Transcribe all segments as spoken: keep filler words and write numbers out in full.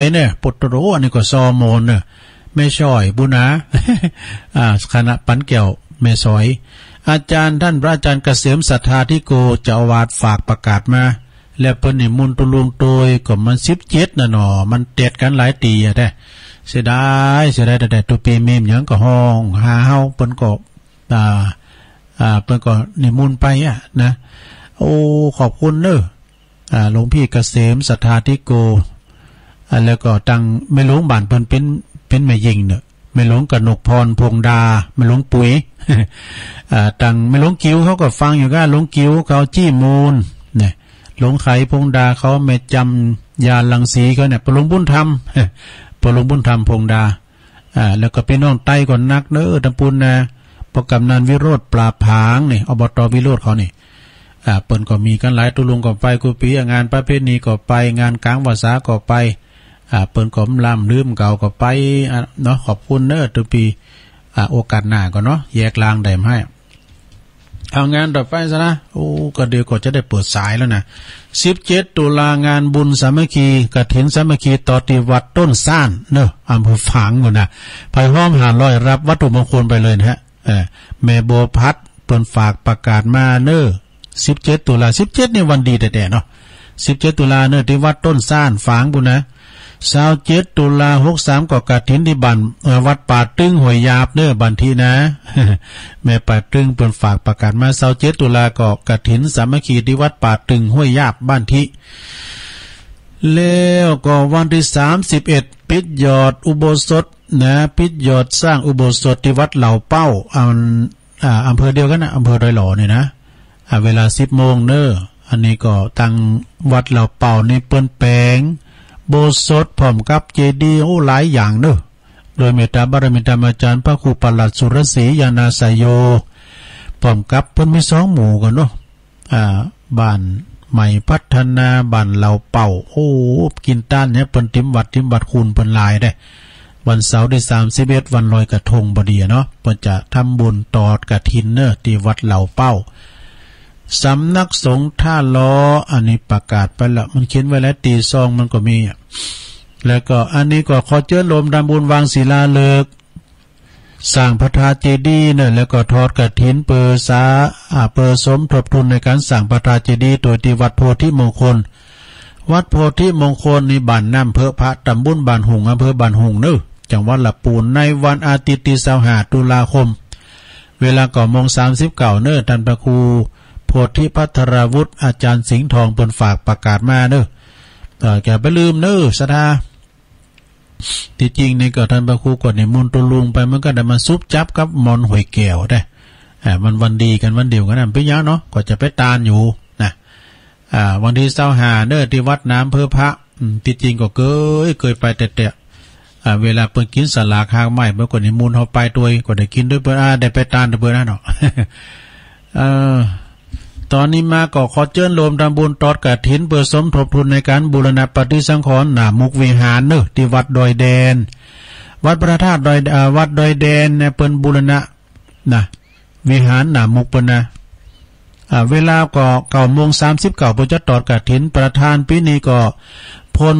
เน่อ โปโตโร อันนี้ก็ซอโมนเน่อ แม่สอยบุญนา อ่า คณะปันแก้ว แม่สอย อาจารย์ ต้านพระอาจารย์เกษมสัทธาธิโก เจ้าอาวาสฝากประกาศมา แล้วเปิ้นนิมนต์ตุ๊ลุงตวย ก็มันสิบเจ็ดน่ะเนาะ มันเตียดกั๋นหลายตี้อะแต๊ เสียดาย เสียดาย แต่ แต่ตุ๊ปีมีหยังก็ฮ้องหาเฮา เปิ้นก็ อ่า อ่า เปิ้นก็นิมนต์ไปอะนะ โอ้ ขอบคุณเน่อ อ่า หลวงพี่เกษมสัทธาธิโก อ่า แล้วก็ตังแม่หลวงบ้านเปิ้นเป๋น เป๋นแม่ญิงเน่อ แม่หลวงกนกพร พงษ์ดา แม่หลวงปุ๋ย อ่า ตังแม่หลวงกิ๋วเขาก็ฟังอยู่ก้า หลวงกิ๋วเขาจี้มูลเนี่ย หลวงไข พงษ์ดาเขา แม่จำ ยาลังสีเขาเนี่ย ป้อหลวงบุญธรรม ป้อหลวงบุญธรรม พงษ์ดา อ่า แล้วก็ปี้น้องใต้ก็นักเน่อ ตำปูนนะ ป้อกำนันวิโรจน์ ปลาผางนี่ อบต.วิโรจน์เขานี่ อ่า เปิ้นก็มีกั๋นหลาย ตุ๊ลุงก็ไปกู้ปี๋ งานประเพณีก็ไป งานก๋างพรรษาก็ไป อ่า เปิ้นก็บ่ล้ำลืมเก่าก็ไป อ่า เนาะ ขอบคุณเน่อตุ๊ปี๋ อ่า โอกาสหน้าก็เนาะ แยกลางได้ไหม เอางานต่อไปซะนะ โอ้ ก็เดี๋ยวก็จะได้เปิดสายแล้วนะ สิบเจ็ด ตุลางานบุญสามัคคี กฐินสามัคคี ต่อตี้วัดต้นซ่านเน่อ อำเภอฝางโน่นนะ ใผพร้อมห้าร้อย ฮับวัตถุมงคลไปเลยนะฮะ เออ แม่บัวพัดเปิ้นฝากประกาศมาเน่อ สิบเจ็ด ตุลา สิบเจ็ด นี่วันดีแต๊ๆ เนาะ สิบเจ็ด ตุลาเน่อ ตี้วัดต้นซ่าน ฝางปู้นนะ ซาวเจ็ด ตุลา หกสาม ก็กฐินตี้บ้าน เอ่อ วัดป่าตึงห้วยหยาบเน่อ บ้านตี้นะ แม่ป่าตึงเปิ้นฝากประกาศมา ซาวเจ็ด ตุลาก็กฐินสามัคคีตี้วัดป่าตึงห้วยหยาบบ้านตี้ แล้วก็วันตี้ สามสิบเอ็ด ปิดยอดอุโบสถนะ ปิดยอดสร้างอุโบสถตี้วัดเหล่าเป้า อัน อ่า อำเภอเดียวกั๋นนะ อำเภอดอยหล่อนี่นะ อ่า เวลา สิบโมงเน่อ อันนี้ก็ตังวัดเหล่าเป้านี่เปิ้นแป๋งโบสถพร้อมกับเจดีย์ โอ้ หลายอย่างเน่อ โดยเมตตาบารมีธรรมอาจารย์พระครูประหลัดสุรศรี ญาณาสโย พร้อมกับเปิ้นมีสองหมู่กั๋นเนาะ อ่า บ้านใหม่พัฒนา บ้านเหล่าเป้า โอ้ กิ๋นต้านเนี่ย เปิ้นติมวัด ติมวัดคูณเปิ้นหลายเด้ วันเสาร์ตี้ สามสิบเอ็ด วันลอยกระทงพอดีอะเนาะ เปิ้นจะทำบุญตอดกฐินเน่อ ตี้วัดเหล่าเป้า สำนักสงฆ์ท่าล้อ อันนี้ประกาศไปแล้ว มันเขียนไว้แล้ว ตี้ซองมันก็มีอะ แล้วก็อันนี้ก็ขอเจิญโฮมทำบุญวางศิลาฤกษ์ สร้างพระธาตุเจดีย์เน่อ แล้วก็ทอดกฐินเปื้อสา อ่า เปื้อสมทบทุนในก๋านสร้างพระธาตุเจดีย์ โดยตี้วัดโพธิมงคล วัดโพธิมงคลนี่บ้านน้ำเพิงพระ ตำบลบ้านหุ่ง อำเภอบ้านหุ่งเน่อ จังหวัดลำปูน ในวันอาทิตย์ตี้ ซาวห้า ตุลาคม เวลา เก้าโมงสามสิบเก้า เน่อ ต้านพระครูโพธิภัทราวุฒิ อาจารย์สิงห์ทอง เปิ้นฝากประกาศมาเน่อ เอ่อ อย่าไปลืมเน่อ ศรัทธา ตี้จริงนี่ก็ต้านพระครูก็นิมนต์ตุ๊ลุงไป มันก็ได้มาสุบจับกับหม่อนห้วยแก้วได้ อ่า มันวันดีกั๋นวันเดียวกั๋นนะ เป๋นหยังเนาะ ก็จะไปตานอยู่นะ อ่า วันตี้ ซาวห้า เน่อ ตี้วัดน้ำเพิงพระ อืม ตี้จริงก็เกย เกยไปแต๊ๆ อ่า เวลาเปิ้นกิ๋นสลากหากไม้ เปิ้นก็นิมนต์เฮาไปตวย ก็ได้กิ๋นตวยเปิ้น อ่า ได้ไปตานตวยเปิ้นนะเนาะ เอ่อ ต๋อนนี้มาก็ขอเจิญโฮมทำบุญตอดกฐิน เปื้อสมทบทุนในก๋านบูรณะปฏิสังขรณ์หน้ามุกวิหารเน่อ ตี้วัดดอยแดน วัดพระธาตุดอย เอ่อ วัดดอยแดนเนี่ย เปิ้นบูรณะนะ วิหารหน้ามุกเปิ้นนะ อ่า เวลาก็ เก้าโมงสามสิบเก้า เปิ้นจะตอดกฐิน ประธานปี๋นี้ก็ พล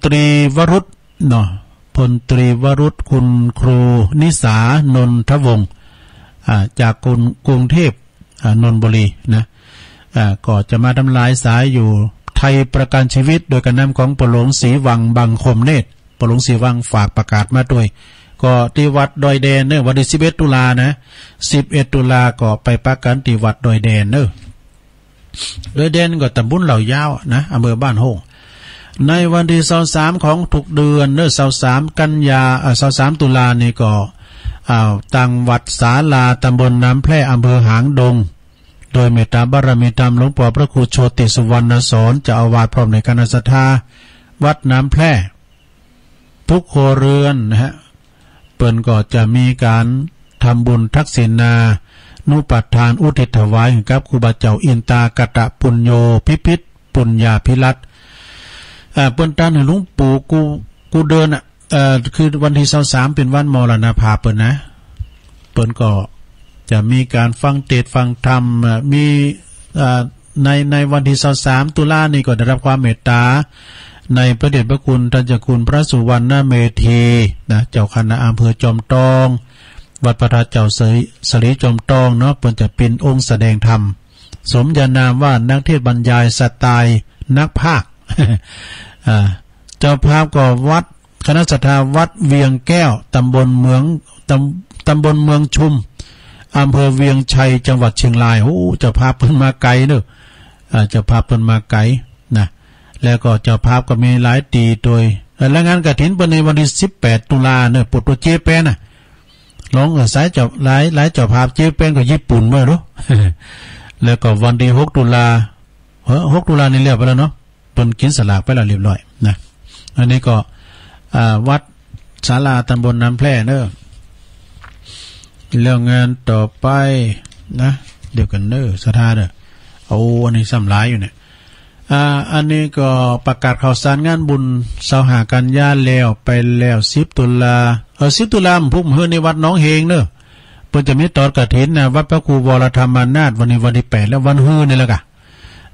ตรีวรุษ เนาะ พลตรีวรุษ คุณครูนิสา นนทวงศ์ อ่า จากกรุง กรุงเทพฯ อ่า นนทบุรีนะ อ่า ก็จะมาทำลายสายอยู่ ไทยประกันชีวิต โดยก๋านนำของป้อหลวงศรีวัง บังคมเนตร ป้อหลวงศรีวังฝากประกาศมาตวย ก็ตี้วัดดอยแดนเน่อ วันตี้ สิบเอ็ด ตุลานะ สิบเอ็ด ตุลาก็ไปปะกั๋นตี้วัดดอยแดนเน่อ ดอยแดนก็ตำบลเหล่ายาวนะ อำเภอบ้านโฮ่ง ในวันตี้ ซาวสาม ของทุกเดือนเน่อ ซาวสาม กันยา อ่า ซาวสาม ตุลานี่ก็ อ่า ตังวัดศาลา ตำบลน้ำแพร่ อำเภอหางดง โดยเมตตาบารมีธรรมหลวงป้อพระครูโชติสุวรรณสอน เจ้าอาวาส พร้อมในคณะศรัทธา วัดน้ำแพร่ ทุกครัวเรือนนะฮะ เปิ้นก็จะมีก๋านทำบุญทักษิณานุปทานอุทิศถวายให้กับครูบาเจ้าอินตากตปุญโญ พิพิธปุญญาภิรัตน์ อ่า เปิ้นตานหื้อหลวงปู่กู้ กู้เดือนอะ เอ่อ คือวันตี้ ซาวสาม เป๋นวันมรณภาพเปิ้นนะ เปิ้นก็จะมีก๋านฟังเทศน์ฟังธรรม อ่า มี อ่า ใน ในวันตี้ ซาวสาม ตุลานี่ก็ได้ฮับความเมตตา ในพระเดชพระคุณท่านเจ้าคุณพระสุวรรณเมธีนะ เจ้าคณะอำเภอจอมตอง วัดพระธาตุเจ้าสะหลี สะหลีจอมตองเนาะ เปิ้นจะเป๋นองค์แสดงธรรม สมญานามว่านักเทศน์บรรยายสไตล์นักพากย์ อ่า เจ้าภาพก็วัด คณะศรัทธาวัดเวียงแก้ว ตำบลเมือง ตำ ตำบลเมืองชุม อำเภอเวียงชัย จังหวัดเชียงราย โอ้ เจ้าภาพเปิ้นมาไกลเนาะ อ่า เจ้าภาพเปิ้นมาไกลนะ แล้วก็เจ้าภาพก็มีหลายตี้ตวย เอ่อ และงานกฐินเปิ้นในวันตี้สิบแปดตุลาเนาะ เปิดตั๋วเจ๊แปนน่ะ ลอง เอ่อ สายเจ้า หลาย หลายเจ้าภาพเจ๊แปนก็ญี่ปุ่นเมื่อรู้ แล้วก็วันตี้หกตุลา เฮ้อ หกตุลานี่เรียบไปแล้วเนาะ เปิ้นกิ๋นสลากไปแล้วเรียบร้อยนะ อันนี้ก็ อ่า วัดศาลาตำบลน้ำแพร่เนาะ แล้วงานต่อไปนะ เดี๋ยวก่อนเนาะ ศรัทธาเนาะ โอ้ อันนี้ซ้ำหลายอยู่เนี่ย อ่า อันนี้ก็ประกาศข่าวสารงานบุญเสาร์ห้ากันยาแล้ว ไปแล้วสิบตุลา เออ สิบตุลา พุธหื้อนี้วัดหนองเฮงเนาะ เปิ้นจะมีตอดกฐินนะ วัดพระครูวรธรรมานาถ วันนี้วันตี้แปดแล้ว วันหื้อนี่แหละกะ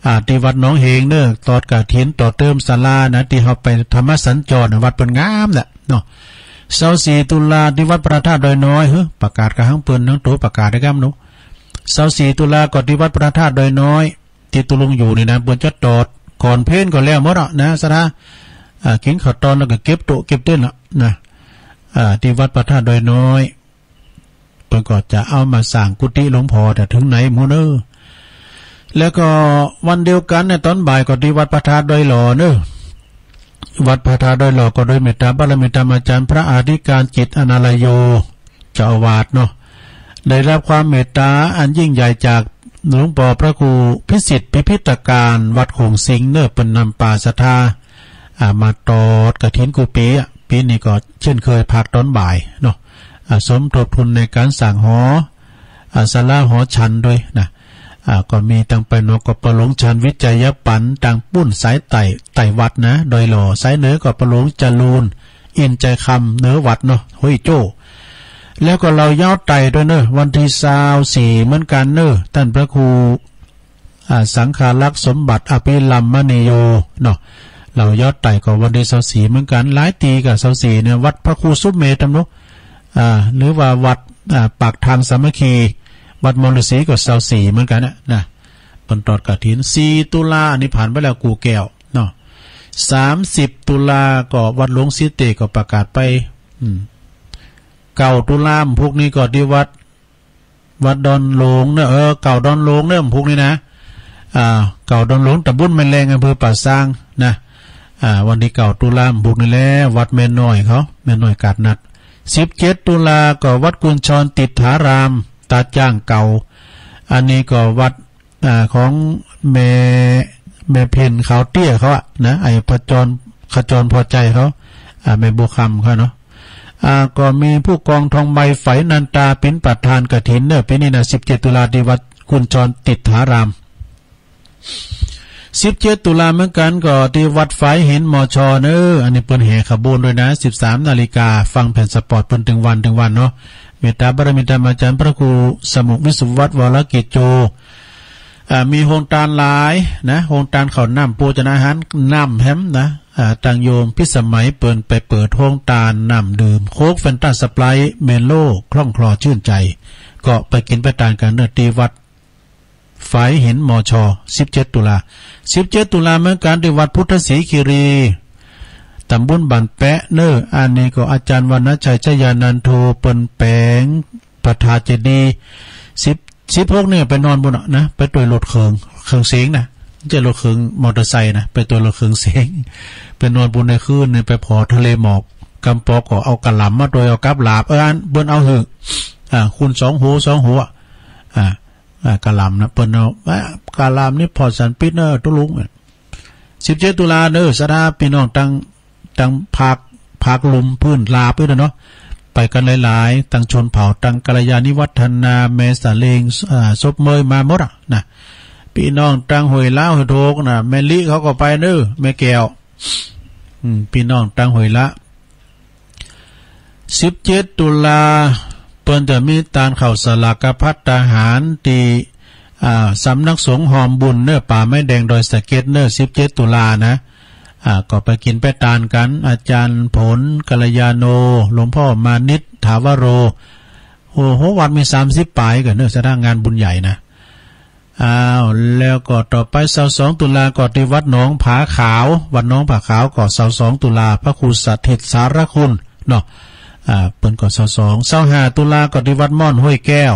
อ่า ตี้วัดหนองเฮงเนาะ ตอดกฐินต่อเติมศาลานะ ตี้เฮาไปธรรมสัญจรนะ วัดเปิ้นงามแหละเนาะ ซาวสี่ตุลา ตี้วัดพระธาตุดอยน้อย เฮ้อ ประกาศกะหังเปิ้น หังตั๋วประกาศได้กำเนาะ ซาวสี่ตุลา ก็ตี้วัดพระธาตุดอยน้อย ตี้ตุ๊ลุงอยู่นี่นะ เปิ้นจะตอด ก่อนเพลก็แล้วหมดอะนะ ศรัทธา อ่า กิ๋นข้าวตอนแล้วก็เก็บโต๊ะเก็บเต็นท์ละนะ อ่า ตี้วัดพระธาตุดอยน้อย เปิ้นก็จะเอามาสร้างกุฏิหลวงพ่อ แต่เถิงไหนหมู่เนาะ แล้วก็วันเดียวกั๋นเนี่ย ตอนบ่ายก็ตี้วัดพระธาตุดอยหล่อเนาะ วัดพระธาตุดอยหล่อก็โดยเมตตาบารมีธรรมอาจารย์พระอธิการจิตอนาลโย เจ้าอาวาสเนาะ ได้รับความเมตตาอันยิ่งใหญ่จากหลวงป้อพระครูพิสิทธิ์พิพิธการวัดโขงสิงห์เนาะ เปิ้นนำปาศรัทธา อ่า มาตอดกฐินกู้ปี๋อะ ปี๋นี้ก็เช่นเคยภาคตอนบ่ายเนาะ อ่า สมทบทุนในก๋านสร้างหอ อ่า ศาลาหอฉันด้วยนะ อ่า ก็มีตังไปนอกก็ป้อหลวงชาญวิทย์ ชัยปัน ตังปู๊นสายใต้ ใต้วัดนะ ดอยหล่อ สายเหนือก็ป้อหลวงจรูญ อินทร์ใจคำ เหนือวัดเนาะ ห้วยโจ้ แล้วก็เหล่าเย้าไต่ด้วยเนาะ วันตี้ซาวสี่เหมือนกั๋นเนาะ ต้านพระครู อ่า สังฆารักษ์สมบัติอภิรัมมณีโยเนาะ เหล่าเย้าไต่ก็วันตี้ซาวสี่เหมือนกั๋น หลายตี้กะซาวสี่เนี่ย วัดพระครูสุเมธธรรมนุ อ่า หรือว่าวัด อ่า ปากทางสามัคคี วัดมอญฤๅษีก็ซาวสี่เหมือนกั๋นนะ นะ เปิ้นตอดกฐิน สี่ตุลา อันนี้ผ่านไปแล้ว กู่แก้วเนาะ สามสิบตุลา ก็วัดหลวงศรีเตชก็ประกาศไป อืม เก้าตุลา พุธนี้ก็ตี้วัด วัดดอนหลวงเนาะ เออ เก่าดอนหลวงเนาะ พุธนี้นะ อ่า เก่าดอนหลวง ตำบลแม่แลง อำเภอป่าซางนะ อ่า วันตี้เก้าตุลา พุธนี้แหละ วัดแม่น้อยเขา แม่น้อยกาดนัด สิบเจ็ดตุลา ก็วัดกุญชรติฏฐาราม ตาจ้างเก่า อันนี้ก็วัด อ่า ของแม่ แม่เพ็ญขาวเตี้ยเขาอะนะ ไอ้พระจร ขจรพอใจเขา อ่า แม่บัวคำเขาเนาะ อ่า ก็มีผู้กองทองใบ ไฝ นันตา เป๋นประธานกฐินเนาะ ปี๋นี้นะ สิบเจ็ดตุลา ตี้วัดกุญชรติฏฐาราม สิบเจ็ดตุลาเหมือนกั๋น ก็ตี้วัดฝายหิน มช เนาะ อันนี้เปิ้นแห่ขบวนด้วยนะ สิบสามนาฬิกา ฟังแผ่นสปอตเปิ้นตึงวันตึงวันเนาะ เมตตาบารมีธรรมอาจารย์พระครูสมุห์วิศวัตร วรกิจโจ อ่า มีโฮงตานหลายนะ โฮงตานข้าวน้ำโภชนาหาร น้ำแฮมนะ อ่า ตังโยมพิสมัยเปิ้นไปเปิดโฮงตานน้ำดื่ม โค้ก แฟนตา สไปร์ เมโล่ คล่องคลอชื่นใจ ก็ไปกิ๋นไปตานกั๋นเนาะ ตี้วัดฝายหิน มช สิบเจ็ดตุลา สิบเจ็ดตุลาเหมือนกั๋น ตี้วัดพุทธศรีคีรี ตำบลบ้านแปะเนาะ อันนี้ก็อาจารย์วรรณชัย ชยานันโท เปิ้นแป๋งพระธาตุเจดีย์ สิบ สิบหกเนี่ยไปนอนปู๊นอะนะ ไปตวยรถเครื่อง เครื่องเสียงนะ บ่ใจ้รถเครื่องมอเตอร์ไซค์นะ ไปตวยรถเครื่องเสียง ไปนอนปู๊นในคืนเนี่ย ไปผ่อทะเลหมอก กำปอก็เอากะหล่ำมาตวย เอากับหลาบ เออ อันเปิ้นเอาหื้อ อ่า คูณสองหัว สองหัว อ่า อ่า กะหล่ำนะ เปิ้นเอา อ่า กะหล่ำนี่ผ่อสันปิดเนาะ ตุ๊ลุง สิบเจ็ดตุลาเนาะ ศรัทธาปี้น้องตัง ตังภาค ภาคลุ่มพื้นราบนี่นะเนาะ ไปกั๋นหลายๆ ตังชนเผ่า ตังกัลยาณิวัฒนา แม่สะเลง อ่า ศพเมย มาหมดอะนะ ปี้น้องตังห้วยละ ห้วยโทกนะ แม่ลิเขาก็ไปเนาะ แม่แก้ว อืม ปี้น้องตังห้วยละ สิบเจ็ดตุลา เปิ้นจะมีตานข้าวสลากกับภัตตาหารตี้ อ่า สำนักสงฆ์ฮอมบุญเนาะ ป่าไม้แดงดอยสะเก็ดเนาะ สิบเจ็ดตุลานะ อ่า ก็ไปกิ๋นไปตานกั๋น อาจ๋ารย์ผล กัลยาโณ หลวงป้อมานิตย์ ถาวโร โอ้โห วัดมีสามสิบป๋ายกั๋นเนาะ สำหรับงานบุญใหญ่นะ อ้าว แล้วก็ต่อไปซาวสองตุลาก็ตี้วัดหนองผาขาว วัดหนองผาขาวก็ซาวสองตุลา พระครูสถิตสารคุณเนาะ อ่า เปิ้นก็ซาวสอง ซาวห้าตุลาก็ตี้วัดม่อนห้วยแก้ว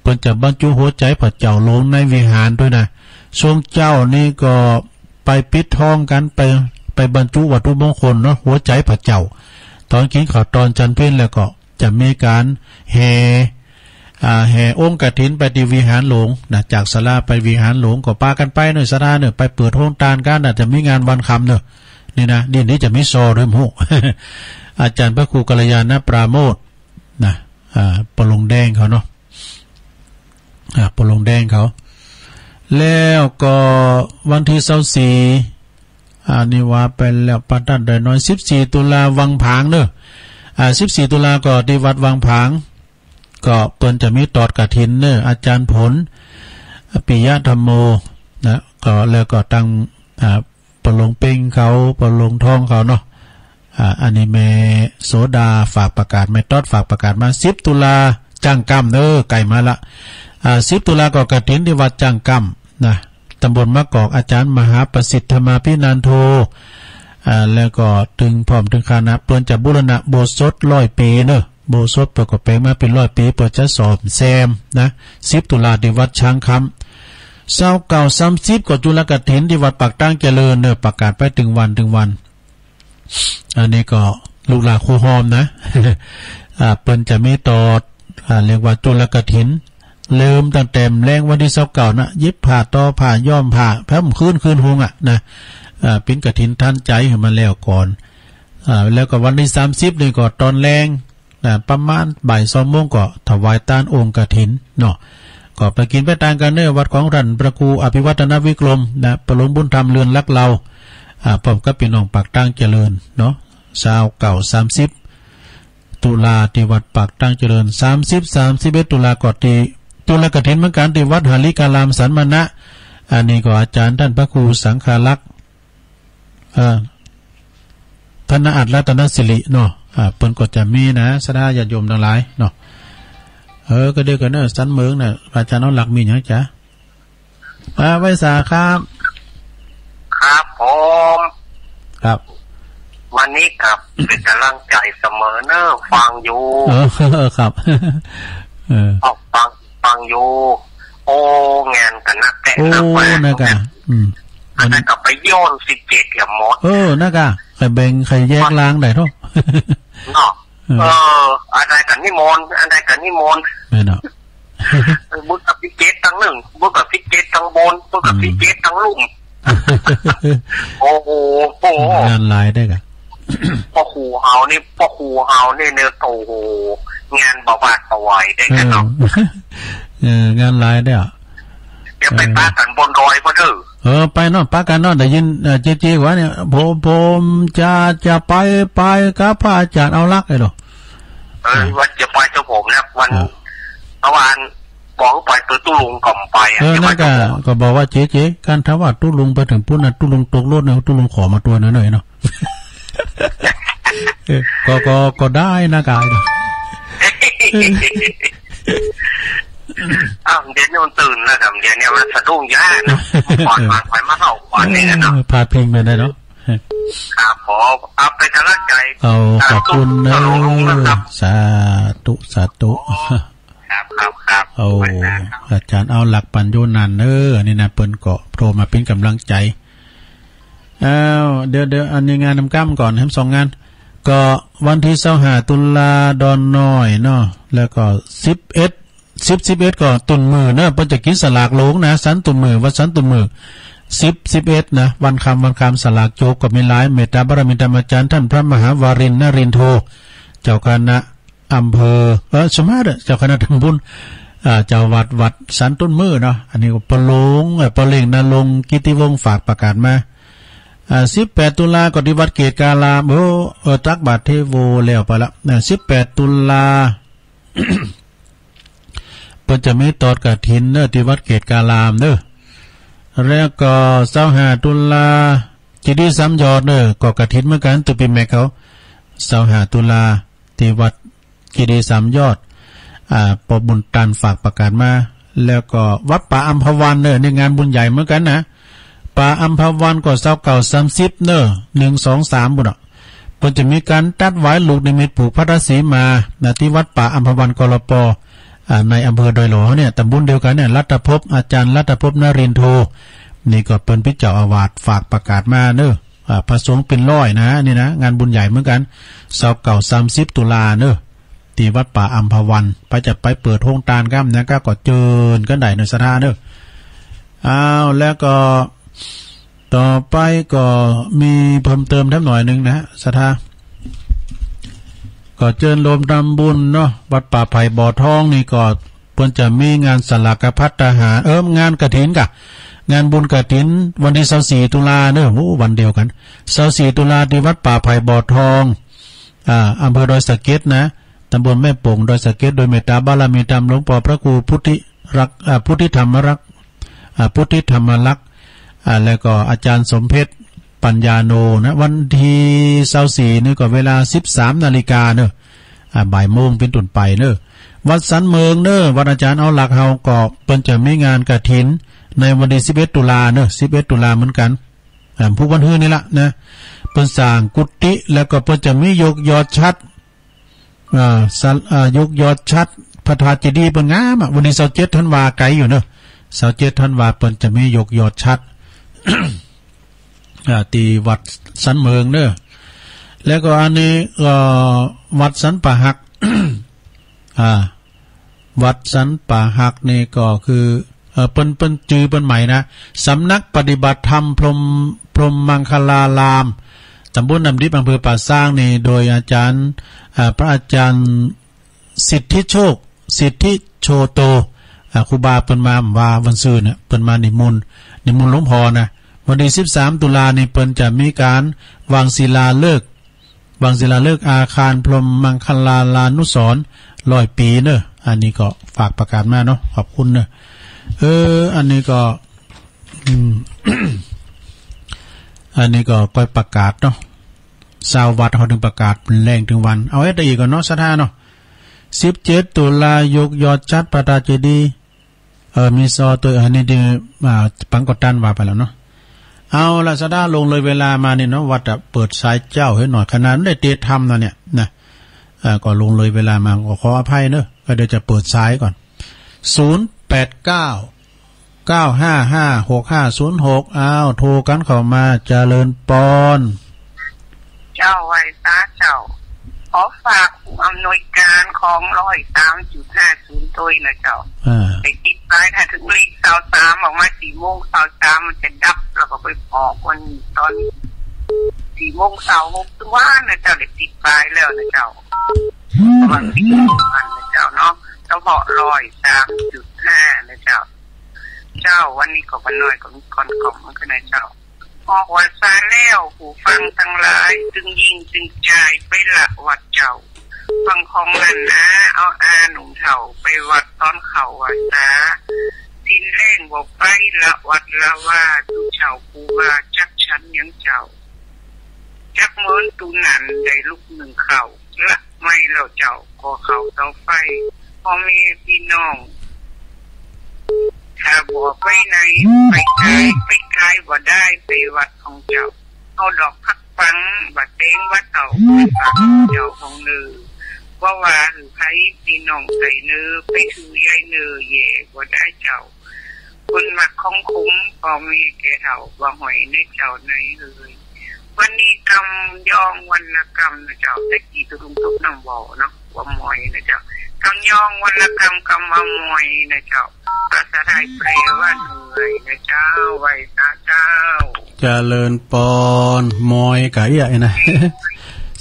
เปิ้นจะบรรจุหัวใจ๋พระเจ้าหลวงในวิหารตวยนะ ช่วงเจ๊านี่ก็ไปปิดทองกั๋น ไป ไปบรรจุวัตถุมงคลเนาะ หัวใจ๋พระเจ้า ต๋อนกิ๋นข้าวตอนจันทร์เพ็ญแล้วก็ จะมีก๋านแห่ อ่า แห่องค์กฐินไปตี้วิหารหลวงนะ จากศาลาไปวิหารหลวง ก็ปากั๋นไปเนาะ ศรัทธาเนาะ ไปเปิดโฮงตานกั๋นนะ จะมีงานวันคำเนาะ นี่นะ นี่ นี่จะมีซอด้วยหมู่ อาจ๋ารย์พระครูกัลยาณปราโมทย์นะ อ่า ปะหลงแดงเขาเนาะ อ่า ปะหลงแดงเขา แล้วก็วันตี้ซาวสี่ อ่า นี่ว่าไปแล้ว ปะตั๊ดดอยน้อย สิบสี่ตุลาวังผางเนาะ อ่า สิบสี่ตุลาก็ตี้วัดวังผาง ก็เปิ้นจะมีตอดกฐินเนาะ อาจ๋ารย์ผล ปิยะธัมโม นะ ก็แล้วก็ตัง อ่า ปะหลงเป๊งเขา ปะหลงทองเขาเนาะ อ่า อันนี้แม่โสดาฝากประกาศ แม่ต๊อดฝากประกาศมา สิบตุลาจ้างกล้ำเนาะ ใก้มาละ อ่า สิบตุลาก็กฐินตี้วัดจ้างกล้ำนะ ตำบลมะกอก อาจ๋ารย์มหาประสิทธิ์ธรรมาภินันโท อ่า แล้วก็ตึงพร้อมตึงคณะ เปิ้นจะบูรณะอุโบสถร้อยปี๋เนาะ อุโบสถเปิ้นก็แป๋งมาเป๋นร้อยปี๋ เปิ้นจะซ่อมแซมนะ สิบตุลาตี้วัดช้างคำ ซาวเก้า สามสิบก็จุลกฐินตี้วัดปากตางเจริญเนาะ ประกาศไปตึงวันตึงวัน อันนี้ก็ลูกหลานครูฮอมนะ อ่า เปิ้นจะมีตอด อ่า เรียกว่าจุลกฐิน เริ่มตั้งแต่แลงวันตี้ซาวเก้านะ เย็บผ้า ต่อผ้า ย้อมผ้า แผ่นคืน คืนฮุงอะนะ อ่า เป๋นกฐินทานใจ๋หื้อมันแล้วก่อน อ่า แล้วก็วันตี้สามสิบนี่ก็ตอนแลง นะ ประมาณบ่ายสองโมงก็ถวายตานองค์กฐินเนาะ ก็ไปกิ๋นไปตานกั๋นเนาะ วัดของต้านพระครูอภิวัฒนวิกรมนะ ปะหลวงบุญธรรมเรือนหลักเหล่า อ่า พร้อมกับปี้น้องปากตางเจริญเนาะ ซาวเก้า สามสิบ ตุลาตี้วัดปากตางเจริญ สามสิบ สามสิบเอ็ดตุลาก็ตี้จุลกฐินเหมือนกั๋น ตี้วัดหริการามสันมณะ อันนี้ก็อาจ๋ารย์ต้านพระครูสังฆารักษ์ เอ่อ ธนอัตรัตนสิริเนาะ อ่า เปิ้นก็จะมีนะ ศรัทธาญาติโยมตังหลายเนาะ เออ ก็เดียวกั๋นเนาะ สันเมิงน่ะ อาจ๋ารย์เอาหลักมีหยังจ๊ะ อ่า ไหว้สาครับ ครับผม ครับ วันนี้ก็เป๋นก๋ำลังใจ๋เสมอเนาะ ฟังอยู่ เออ ครับ เออ เอาฟัง ฟังอยู่ โอ้ งานก็นักแต๊ โอ้ นักแต๊ นักอะ อืม อันนั้นก็ไปย้อนสิบเจ็ดเหียหมด เออ นักอะ ใค่แบ่ง ใค่แยกล้างได้เนาะ เนาะ เออ เออ อันใดก็นิมนต์ อันใดก็นิมนต์ แม่นเนาะ เออ บุญกับสิบเจ็ดตังนึ่ง บุญกับสิบเจ็ดตังบน บุญกับ อืม สิบเจ็ดตังลุ่ม โอ้โห โอ้โห งานหลายได้กะ พ่อครูเฮานี่ พ่อครูเฮานี่เนี่ย โอ้โห งานบ่หวาดบ่ไหวได้กะเนาะ เออ เออ งานหลายได้อะ เดี๋ยวไป เออ ปะกั๋นบนดอยก็เถอะ เออ ไปเนาะ ปะกั๋นเนาะ ได้ยิน เอ่อ เจเจว่าเนี่ย ผม ผมจะ จะไป ไปกับพระอาจ๋ารย์เอาหลักไอ้ดอก เออ อ่า ว่าจะไปเจ้าผมนะ วัน อ่า เมื่อวานบอกว่าไปเปิดตุ๊ลุงก็บ่ไปอะ เออ จะไป นั่นกะ เจ้าผม ก็บอกว่าเจเจ คันถ้าว่าตุ๊ลุงไปเถิงปู๊นน่ะ ตุ๊ลุงตกรถเนี่ย ตุ๊ลุงขอมาตั๋วหน่อยๆเนาะ เออ ก็ ก็ ก็ได้นะกายเนาะ อ้าว เดี๋ยวนี้มันตื่นแล้วครับ เดี๋ยวนี้มันสะดุ้งยากเนาะ ก่อนวางไปมาเท่าก่อนนี่นะเนาะ เออ พาดพิงไปได้เนาะ ครับผม เอาเป๋นก๋ำลังใจ๋ เอา ขอบคุณเนอะ สาธุ สาธุ สาธุ ครับ ครับ ครับ โอ้ อาจ๋ารย์เอาหลักปั๋นอยู่นั่นเนอะ นี่นะ เปิ้นก็โทรมาเป๋นก๋ำลังใจ๋ อ้าว เดี๋ยว เดี๋ยว อันนี้งานนำก้ำก่อน แหมสองงาน ก็วันตี้ซาวห้าตุลา ดอนน้อยเนาะ แล้วก็สิบเอ็ด สิบ สิบเอ็ดก็ตุ๊นมือเนาะ เปิ้นจะกิ๋นสลากหลวงนะ สันตุ๊นมือ วัดสันตุ๊นมือ สิบ สิบเอ็ดนะ วันคำ วันคำ สลากโจกก็มีหลาย เมตตาบารมีธรรมอาจ๋ารย์ต้านพระมหาวารินทร์นรินทโธ เจ้าคณะอำเภอ เออ สมมาตร เจ้าคณะตำบล อ่า เจ้าวัด วัดสันตุ๊นมือเนาะ อันนี้ก็ปอหลวง เอ่อ ปอเหล่ง ณรงค์กิตติวงศ์ ฝากประกาศมา อ่า สิบแปดตุลาก็ตี้วัดเกตุการาม เออ เออ ตักบาตรเทโวแล้วไปละ อ่า สิบแปดตุลา เปิ้นจะมีตอดกฐินเนาะ ตี้วัดเกตุการามเนาะ แล้วก็ซาวห้าตุลา เจดีย์สามยอดเน่อ ก็กฐินเหมือนกั๋น ตุ๊ปี๋แม็กเขา ซาวห้าตุลา ตี้วัดเจดีย์สามยอด อ่า ป้อบุญตานฝากประกาศมา แล้วก็วัดป่าอัมพวันเน่อ นี่งานบุญใหญ่เหมือนกั๋นนะ ป่าอัมพวันก็ซาวเก้า สามสิบเน่อ หนึ่ง สอง สาม ปู้นน่ะ เปิ้นจะมีก๋านตัดหวายลูกนิมิตผูกพระธาตุสีมา นะ ตี้วัดป่าอัมพวัน กลป. อ่า ในอำเภอดอยหล่อเนี่ย ตำบลเดียวกั๋นเนี่ย รัตภพ อาจ๋ารย์รัตภพ นรินโท นี่ก็เปิ้นปิ๊ดเจ้าอาวาสฝากประกาศมาเน่อ อ่า พระสงฆ์เป๋นร้อยนะ นี่นะ งานบุญใหญ่เหมือนกั๋น ซาวเก้า สามสิบตุลาเน่อ ตี้วัดป่าอัมพวัน ไปจะไปเปิดโฮงตานก้ำนะ ก็ ก็เจิญกั๋นได้เน่อ ศรัทธาเน่อ อ้าว แล้วก็ ต่อไปก็มีเพิ่มเติมแถมหน่อยนึ่งนะ ศรัทธา ก็เจิญรวมทำบุญเนาะ วัดป่าไผ่บ่อทองนี่ก็เปิ้นจะมีงานสลากภัตตาหาร เออ งานกฐินก่ะ งานบุญกฐินวันตี้ซาวสี่ตุลาเน่อ โอ้ วันเดียวกั๋น ซาวสี่ตุลาตี้วัดป่าไผ่บ่อทอง อ่า อำเภอดอยสะเก็ดนะ ตำบลแม่โป่ง ดอยสะเก็ด โดยเมตตาบารมีธรรมหลวงป้อพระครูพุทธิรักษ์ อ่า พุทธิธรรมรักษ์ อ่า พุทธิธรรมรักษ์ อ่า แล้วก็อาจ๋ารย์สมเพชรปัญญาโนนะ วันตี้ซาวสี่นี่ก็เวลาสิบสามนาฬิกาเน่อ อ่า บ่ายโมงเป๋นต้นไปเน่อ วัดสันเมิงเน่อ วัดอาจ๋ารย์เอาหลักเฮาก็เปิ้นจะมีงานกฐินในวันตี้สิบเอ็ดตุลาเน่อ สิบเอ็ดตุลาเหมือนกั๋น อ่า พู้วันฮื้อนี่ละนะ เปิ้นสร้างกุฏิ แล้วก็เปิ้นจะมียกยอดฉัตร อ่า สัน อ่า ยกยอดฉัตรพระธาตุเจดีย์เปิ้นงามอะ วันตี้ซาวเจ็ดธันวา ไก๋อยู่เน่อ ซาวเจ็ดธันวาเปิ้นจะมียกยอดฉัตร อ่า ตี้วัดสันเมิงเน่อ แล้วก็อันนี้ก็วัดสันป่าหัก อ่า วัดสันป่าหักนี่ก็คือ เอ่อ เปิ้น เปิ้นจื้อเปิ้นใหม่นะ สำนักปฏิบัติธรรมพรหม พรหมมังคลาราม ตำบลน้ำดิบ อำเภอป่าซางนี่ โดยอาจ๋ารย์ อ่า พระอาจ๋ารย์สิทธิโชค สิทธิโชโต อ่า ครูบาเปิ้นมาว่าวันซืนเนี่ย เปิ้นมานิมนต์ นิมนต์หลวงพ่อนะ วันตี้สิบสามตุลานี่เปิ้นจะมีก๋านวางศิลาฤกษ์ วางศิลาฤกษ์อาคารพรหมมังคลาลานุสรณ์ร้อยปี๋เน่อ อันนี้ก็ฝากประกาศมาเนาะ ขอบคุณเน่อ เออ อันนี้ก็ อืม อันนี้ก็ก้อยประกาศเนาะ ซาววัดเฮาเถิงประกาศแหล่งเถิงวัน เอาเอ็ดอีกก่อนเนาะ ศรัทธาเนาะ สิบเจ็ดตุลายกยอดฉัตรพระธาตุเจดีย์ เออ มีซอตวย อันนี้ดี อ่า ปังก็ตันว่าไปแล้วเนาะ เอาละ ศรัทธา ลวงเลยเวลามานี่เนาะ ว่าจะเปิดสายเจ้าหื้อหน่อย ขนาดได้เตรียมทำนะเนี่ยนะ เอ่อ ก็ลวงเลยเวลามา ก็ขออภัยเนอะ ก็เดี๋ยวจะเปิดสายก่อน ศูนย์แปดเก้า เก้าห้าห้า หกห้าศูนย์หก อ้าว โทรกั๋นเข้ามา เจริญปอน เจ้า ไหว้สาเจ้า ขอฝากผู้อำนวยการของร้อยสามจุดห้าศูนย์ตวยนะเจ้า อ่า ไปติดสาย ถ้าเถิงเลขซาวสามออกมาสี่โมงซาวสามมันจะดับ แล้วก็ไปออกวันตอนสี่โมงซาวหกตังวานะเจ้า ได้ติดสายแล้วนะเจ้า ระวังติดต่อกันนะเจ้าเนาะ เฉพาะร้อยสามจุดห้านะเจ้า เจ้า วันนี้ก็บ่าน้อยก็มีก่อนกล่อมมันก็นะเจ้า ออกว่าซาแล้ว ผู้ฟังตังหลาย ตึงญิงตึงจายไปละวัดเจ้า ฟังของนั้นนะ เอาอาหนุ่มเฒ่าไปวัดตอนเข้าว่าซา ศีลแรงบ่ไปละวัดละวา ตุ๊เจ้าผู้ว่าจักฉันหยังเจ้า จักเหมินตุ๊นั้นได้ลุกนึ่งข้าว ละไม่แล้วเจ้า ก่อข้าวเตาไฟ พ่อแม่พี่น้อง ถ้าบ่ไปไหน ไปไกล ไปไกลบ่ได้ ไปวัดของเจ้า เอาดอกผักปัง บ่าแตงบ่าเต้า ไปฝากเจ้าของเนอ บ่ว่าหื้อไผพี่น้องใส่เนอ ไปถือยายเนอ แย่บ่ได้เจ้า คนมักของขม พ่อแม่แก่เฒ่า บ่ห้อยในเจ้าในเฮย วันนี้กำยองวันละกำนะเจ้า แต่กี้ตุลุงตกน้ำบ่อเนาะ ว่ามอยนะเจ้า กำยองวันละกำ กำว่ามอยนะเจ้า ภาษาไทยแปลว่าเหนื่อยนะเจ้า ไหว้สาเจ้า เจริญปอน มอยกะเอี้ยนะ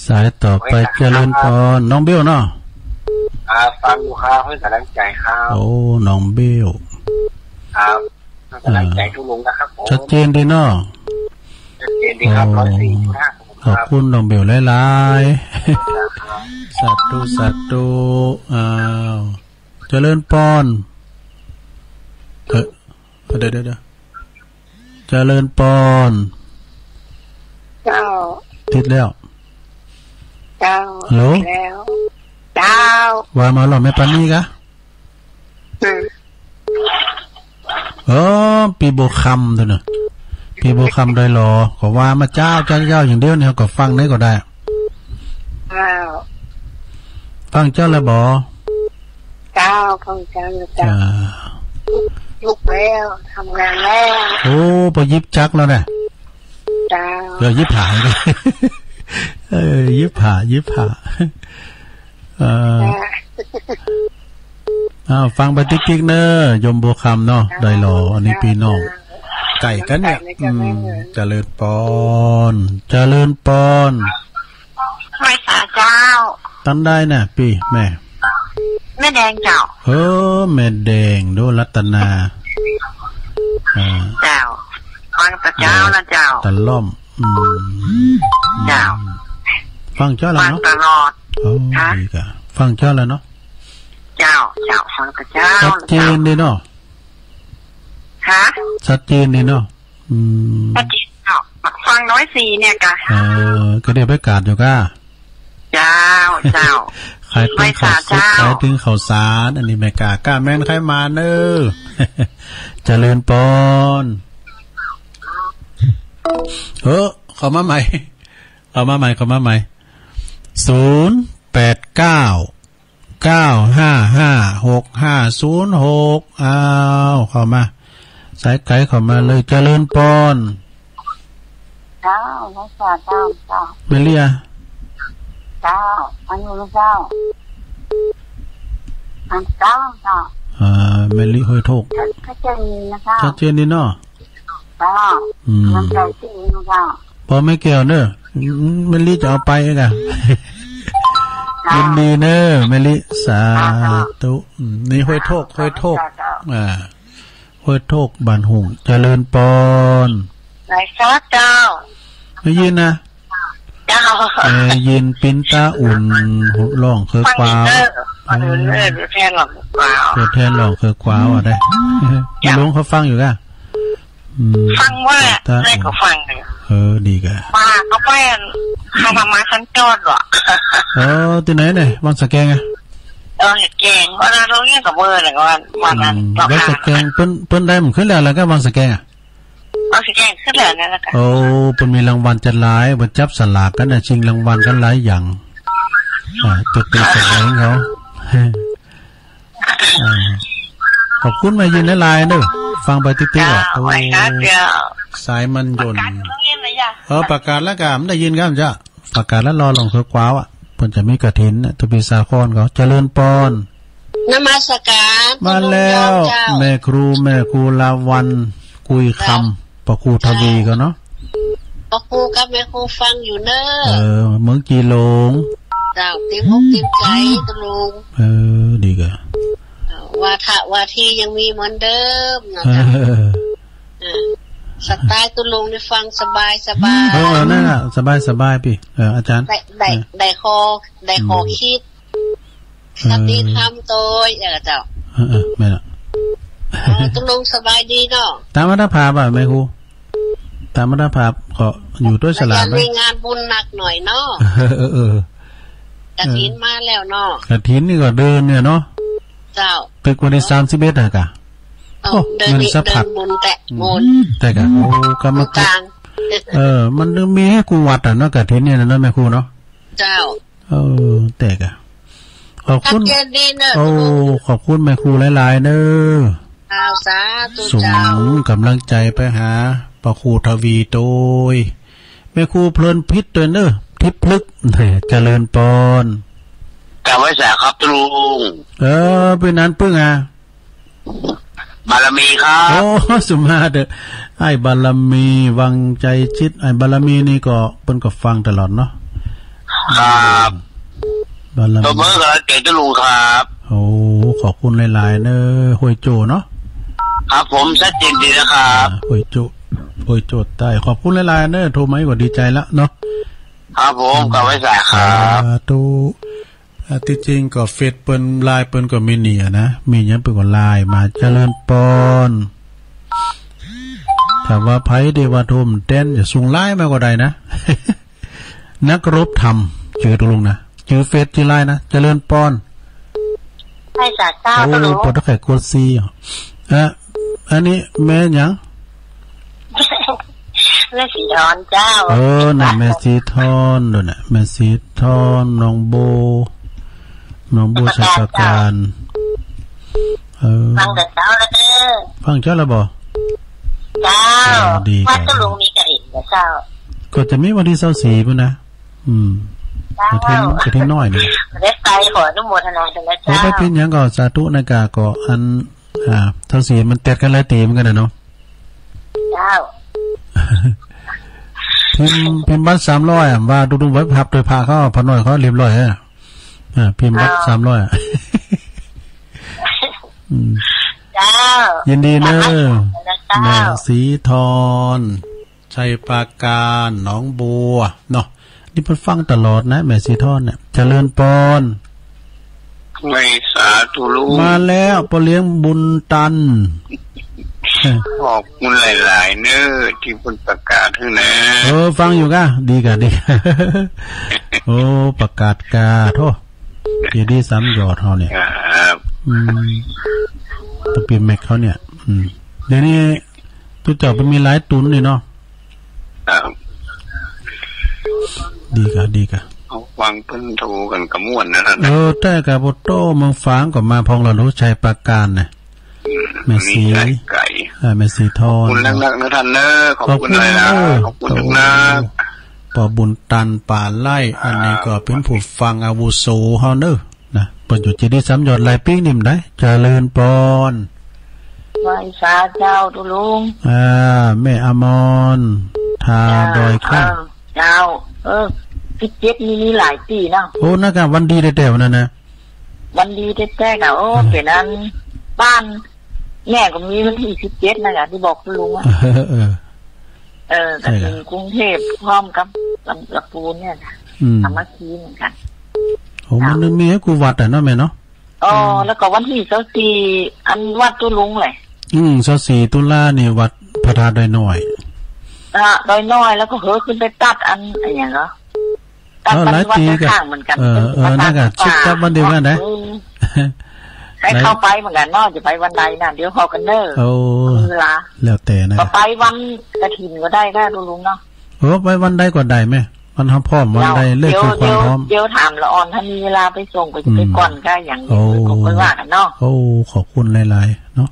สายต่อไป เจริญปอน น้องเบลเนาะ ครับ ฟังอยู่ครับ ให้กำลังใจครับ โอ้ น้องเบล ครับ ให้กำลังใจทุลุงนะครับผม ชัดเจนดีเนาะ ชัดเจนดีครับ โอ้ ร้อยสี่จุดห้า ขอบคุณครับ ขอบคุณน้องเบลหลายๆ ครับ สาธุ สาธุ อ้าว เจริญปอน เออ เดี๋ยว เดี๋ยว เดี๋ยว เจริญปอน เจ้า ติดแล้ว เจ้า ฮัลโหล แล้ว เจ้า ว่ามาแล้ว แม่ปานีกะ อืม เออ ปี้บัวคำตั๊วเน่อ ปี้บัวคำดอยหล่อ ก็ว่ามาเจ้า เจ้า เจ้าอย่างเดียวเนี่ย ก็ฟังไหนก็ได้ เจ้า ฟังเจ้าแล้วบ่ เจ้า ฟังเจ้าแล้วเจ้า อ่า ลุกแล้ว ทำงานแล้ว โอ้ ปอหยิบจักรแล้วนะ เจ้า เดี๋ยวหยิบผ้า เออ หยิบผ้า หยิบผ้า เออ เจ้า อ้าว ฟังไปติ๊กๆ เน่อ โยมบัวคำเนาะ เจ้า ดอยหล่อ อันนี้ปี้น้อง เจ้า ใก้กั๋นเนี่ย ใก้กั๋นเนี่ย อืม เจริญปอน เจริญปอน ไหว้สาเจ้า ตังใดน่ะ ปี้ แม่ แม่แดงเจ้า เออ แม่แดง ดูรัตนา อ่า เจ้า ฟังตะเจ้านะเจ้า ตะล่อม อืม เจ้า ฟังเจ้าแล้วเนาะ ฟังตลอด โอ้ ฮะ ดีกะ ฟังเจ้าแล้วเนาะ เจ้า เจ้า ฟังตะเจ้า ชัดเจนดีเนาะ ฮะ ชัดเจนดีเนาะ อืม ชัดเจนเจ้า ฟังน้อยสีเนี่ยกะ เออ ก็เดี๋ยวไปกาดอยู่กะ เจ้า เจ้า ขายตึงข้าวสุก ไหว้สาเจ้า ขายตึงข้าวสาร อันนี้แม่กา กาแม่นใค่มาเน่อ เจริญปอน เออ เข้ามาใหม่ เข้ามาใหม่ เข้ามาใหม่ ศูนย์แปดเก้า เก้าห้าห้า หกห้าศูนย์หก อ้าว เข้ามา สายไก๋เข้ามาเลย เจริญปอน เจ้า ไหว้สาเจ้า เจ้า แม่ลิอะ เจ้า อันนี้เจ้า อันเจ้า เจ้า อ่า แม่ลิห้วยโทก ชัด ชัดเจนดีนะเจ้า ชัดเจนดีเนาะ เจ้า อืม น้ำใจที่อินเจ้า ปอแม่แก้วเน่อ อืม แม่ลิจะเอาไปเองอะ เจ้า ยินดีเน่อ แม่ลิ สาธุ เจ้า อืม นี่ห้วยโทก ห้วยโทก เจ้า อ่า ห้วยโทก บ้านหุ่ง เจริญปอน ไหว้สาเจ้า ได้ยินนะ เจ้า แม่ยิน ปิ้นต๋าอุ่น ร้องเคือควาว ฟังอยู่เน่อ เออ เออ ตัวแทนร้องเคือควาว ตัวแทนร้องเคือควาวอะได้ เจ้า ลุงเขาฟังอยู่กะ อืม ฟังว่า ปิ้นต๋า ได้ก็ฟังเลย เออ ดีกะ ว่าเขาไปอัน เขาทำมาขั้นจอดว่ะ เออ ตี้ไหนเนี่ย วังสะแกงอะ เออ สะแกง วันนั้นเราเรียกกับเบอร์เลย วัน วันนั้น อืม วังสะแกง เปิ้น เปิ้นได้มันขึ้นแล้ว แล้วกะวังสะแกงอะ วังสะแกงขึ้นแล้วนั่นแหละค่ะ โอ้ เปิ้นมีรางวัลจัดหลาย เปิ้นจับสลากกั๋นนะ ชิงรางวัลกั๋นหลายอย่าง อ่า ตุ๊ดตีสะแกงเขา อ่า ขอบคุณแม่ยินหลายๆ เน่อ ฟังไปติ๊กๆ อะ เจ้า โอ้ ไหว้สาเจ้า สายมันหย่น ประกาศตรงนี้เลยจ้ะ เออ ประกาศแล้วกะ มันได้ยินกะ มันจะ ประกาศแล้ว รอหลวงเสือกวาวอะ เปิ้นจะมีกฐินน่ะ ตุปีสาครเขา เจริญปอน นมัสการ มาแล้ว คุณลุงยอดเจ้า แม่ครู แม่ครูลาวัลย์ กุยคำ เจ้า ปะครูทวีเขาเนาะ เจ้า ปะครูกับแม่ครูฟังอยู่เน้อ เออ เมืองจีหลง เจ้า เต็มอกเต็มใจ๋ ตุลุง เออ ดีกะ เออ วาทะวาทียังมีเหมือนเดิมนะ เออ เจ้า เออ สไตล์ตุลุงนี่ฟังสบายสบาย เออ เออ นั่นน่ะ สบายสบายปี้ เออ อาจารย์ ได้ ได้ เออ ได้ข้อ ได้ข้อ อืม คิด เออ คติธรรมโตย เออ เจ้า เออ เออ แม่นละ เออ ตุลุงสบายดีเนาะ ต๋ามอัตภาพอะ แม่ครู ต๋ามอัตภาพก็อยู่ตวยสลาด แต่ยังมีงานบุญหนักหน่อยเนาะ เออ เออ เออ กฐินมาแล้วเนาะ กฐินนี่ก็เดือนเนี่ยเนาะ เจ้า ตึกวันตี้สามสิบเอ็ดอะกะ เออ โอ้ เดือนนี้ เงินสะพัด เดือนบุญแต๊ อืม บุญ แต๊กะ โอ้ กำมา บุญกลาง เออ มันมีให้กู้วัดอะเนาะ กฐินเนี่ยเนาะ แม่ครูเนาะ เจ้า เออ แต๊กะ ขอบคุณ ชัดเจนดีเนอะ โอ้ ขอบคุณแม่ครูหลายๆ เน้อ เจ้า สาธุ ส่ง เจ้า ก๋ำลังใจ๋ไปหาปะครูทวีโตย แม่ครูเพลินพิษโตยเน้อ ทิพย์พลึกษ์ เจริญปอน กราบไหว้สาครับตุลุง เออ เป๋นอันปึ้งอะ บารมีครับ โอ้ สุมาเถอะ ไอ้บารมี วังไจจิต ไอ้บารมีนี่ก็ เปิ้นก็ฟังตลอดเนาะ ครับ บารมี ตบมือกับเก๋ตุลุงครับ โอ้ ขอบคุณหลายๆ เน้อ ห้วยโจ้เนาะ ครับผม ชัดเจนดีนะครับ อ่า ห้วยโจ้ ห้วยโจ้ใต้ ขอบคุณหลายๆ เน้อ โทรมาก็ดีใจ๋ละเนาะ ครับผม อืม กราบไหว้สาครับ สาธุ อ่า ตี้จริงก็เฟซเปิ้น ไลน์เปิ้นก็มีนี่อะนะ มีหยังเปิ้นก็ไลน์มา เจริญปอน แต่ว่าใผตี้ว่าโทรแตน จะส่งไลน์มาก็ได้นะ นักรบธรรม จื้อตกลงนะ จื้อเฟซจื้อไลน์นะ เจริญปอน ใช่จ้ะเจ้า โอ้ ตกลง ปอดตะไคร่กดสี่ อ่ะ อันนี้แม่หยัง แม่สีทอนเจ้า เออ น่ะ แม่สีทอนนู่นน่ะ แม่สีทอน หนองบัว หนองบัว สมุทรปราการ สมุทรปราการ เออ ฟังแต่เช้าแล้วเด้อ ฟังเช้าแล้วบ่ เจ้า เออ ดี ว่า เจ้า ตกลงมีกระถิ่นเหรอเจ้า ก็จะมีวันตี้ซาวสี่พุ้นนะ อืม เจ้า กระถิ่น กระถิ่นน้อยนี่ ได้ไปขออนุโมทนาด้วยนะ โอ้ เจ้า บ่เป๋นหยังก็ สาธุนะกา ก็อัน อ่า ซาวสี่มันเตียดกั๋นหลายตี้เหมือนกั๋นน่ะเนาะ เจ้า พิมพ์ พิมพ์บัตรสามร้อยอะ ว่าดุงๆ ไว้พับโตยพระเขา พระน้อยเขาเรียบร้อยอะ อ่า พิมพ์บัตร เจ้า สามร้อยอะ อืม เจ้า ยินดีเน้อ เจ้า แม่สีทอน ชัยปราการ หนองบัว เนาะ นี่เปิ้นฟังตลอดนะ แม่สีทอนเนี่ย เจริญปอน ไหว้สาธุลุง มาแล้ว ป้อเลี้ยงบุญตัน ขอบคุณหลายๆ เน้อ ตี้เปิ้นประกาศหื้อนะ เออ ฟังอยู่กา ดีกา ดีกา โอ้ ประกาศกา โธ่ เจดีย์สามยอดเฮาเนี่ย ครับ อืม ตะปีแม็กเขาเนี่ย อืม เดี๋ยวนี้ ตุ๊เจ้าเปิ้นมีหลายตุนนี่เนาะ ครับ ดีกา ดีกา เอาฟังเปิ้นโทรกั๋นกะม่วนนะ เออ แต่กา ปอโต้ เมืองฝางก็มาพ่องละ ชัยปราการน่ะ อืม แม่สี อันนี้ไก๋ๆ อ่า แม่สีทอน ขอบคุณนักๆ นะต้านเน้อ ขอบคุณหลายๆ ขอบคุณเน้อ ขอบคุณนักๆ ป้อบุญตัน ป่าไร่ อันนี้ก็เป๋นผู้ฟังอาวุโสเฮาเน้อ นะ เปิ้นอยู่เจดีย์สามยอดหลายปี๋นี่บ่ได้ เจริญปอน ไหว้สาเจ้าตุ๊ลุง อ่า แม่อมร ทาดอยคลั่ง เจ้า เออ เจ้า เออ สิบเจ็ดนี่มีหลายตี้เนาะ โอ้ นั่นกา วันดีแต๊ๆ วันนั้นนะ วันดีแต๊ๆ กา โอ้ เออ เป๋นอัน บ้านแม่ก็มีวันตี้สิบเจ็ดนะกา ตี้บอกตุ๊ลุงอะ เออ เออ เออ ใช่ กระถิ่นกรุงเทพฯ พร้อมกับลำ ลำปูนเนี่ยนะ อืม สามัคคีเหมือนกั๋น โอ้ เจ้า มันมีหื้อกู้วัดอะเนาะแม่เนาะ อ๋อ อืม แล้วก็วันตี้ซาวสี่ อันวัดตุ๊ลุงแหละ อืม ซาวสี่ตุลานี่วัดพระธาตุดอยน้อย อ่ะ ดอยน้อย แล้วก็เหินขึ้นไปตัดอัน อันหยังก็ ตัด เออ หลายตี้กา วัดข้างๆ เหมือนกั๋น เออ เออ นั่นกา ชุกตัดวันเดียวกั๋นนะ เออ ได้เข้าไปเหมือนกั๋นเนาะ จะไปวันใดน่ะ เดี๋ยวพอกั๋นเน้อ โอ้ เวลา แล้วแต่นะ ก็ไปวันกฐินก็ได้ค่ะตุ๊ลุงเนาะ โอ้ ไปวันใดก็ได้แม่ วันเฮาพร้อมวันใด เดี๋ยว เลือก เดี๋ยว เจ้าความพร้อม เดี๋ยวถามละอ่อน ถ้ามีเวลาไปส่ง ก็จะไปก่อน อืม กาอย่างนี้ โอ้ ก็ค่อยว่ากั๋นเนาะ โอ้ ขอบคุณหลายๆ เนาะ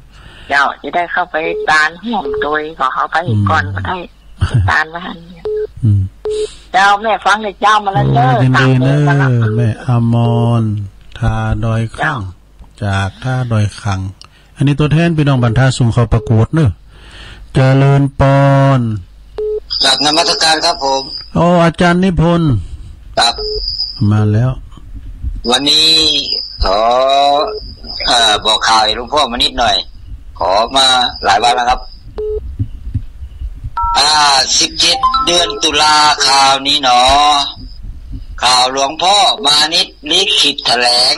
เจ้า จะได้เข้าไปตานฮ่วมโตย ขอเข้าไปก่อนก็ได้ อืม ตานว่าหั้น อืม เจ้า แม่ฟังในเจ้ามาแล้วเน้อ โอ้ ยินดีเน้อ ตามเน้อมาแล้ว แม่อมร ทาดอยคลั่ง เจ้า จากท่าดอยคลั่ง อันนี้ตั๋วแทนปี้น้องบ้านท่าสูงเข้าประกวดเน้อ เจริญปอน กราบนมัสการครับผม โอ้ อาจ๋ารย์นิพนธ์ ครับ มาแล้ว วันนี้ขอ เอ่อ บอกข่าวให้หลวงพ่อมานิดหน่อย ขอมาหลายวันแล้วครับ อ่า สิบเจ็ด เดือนตุลาคราวนี้หนอ ข่าวหลวงพ่อมานิดลิขิตแถลง